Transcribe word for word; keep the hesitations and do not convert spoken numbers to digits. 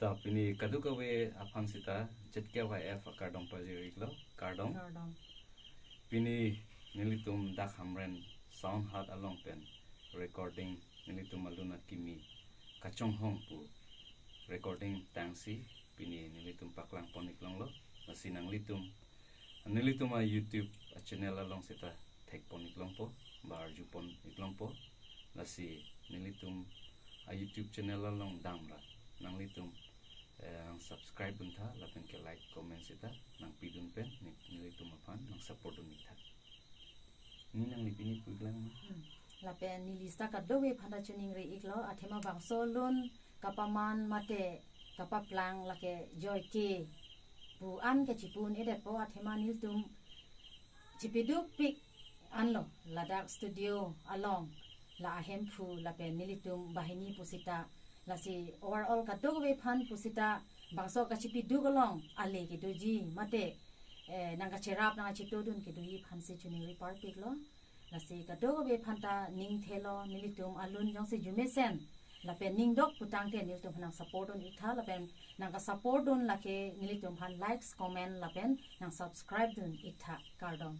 Ta pini kadokave aphan sita Z K Y F akardom pajir-iklo, kardom. Kardom. Pini nelitum dak Hamren Sound Hut along pen recording nelitum alun akimi Kachonghong pu recording tangsi pini nelitum paklang pon-iklonglo. Lasi nanglitum nelitum a-YouTube a-channel along sita thek pon-iklongpo, ba arju pon-iklongpo. Lasi nelitum a-YouTube channel along damra nanglitum eh, nang subscribe duntha lapen ke like comment sita nangpidun pen ni- nelitum aphan nang support dun-iktha. Ni nangli pini pu-iklang ma? Hmm. Lapen neli sita kadokave aphan ta choningri-iklo, athema bangso alun kapaman mate kapaplang lake Joy K pu an ke chipu-un-edetpo, athema nelitum chipidukpik anlo ladak studio along la Ahemphu lapen nelitum banghini pusita, lasi overall kadokave aphan pusita bangso kachipiduk along ale kedoji mate eh, nangkacherap nangkachitodun kedoji aphansi choningri parpiklo. Lasi kadokave aphan ta ning thelo, nelitum alun jongsi arjumesen lapen ning dok putangte nelitum aphan nang support dun-iktha lapen nangka support dun lake nelitum aphan likes, comment lapen nang subscribe dun-iktha, kardom.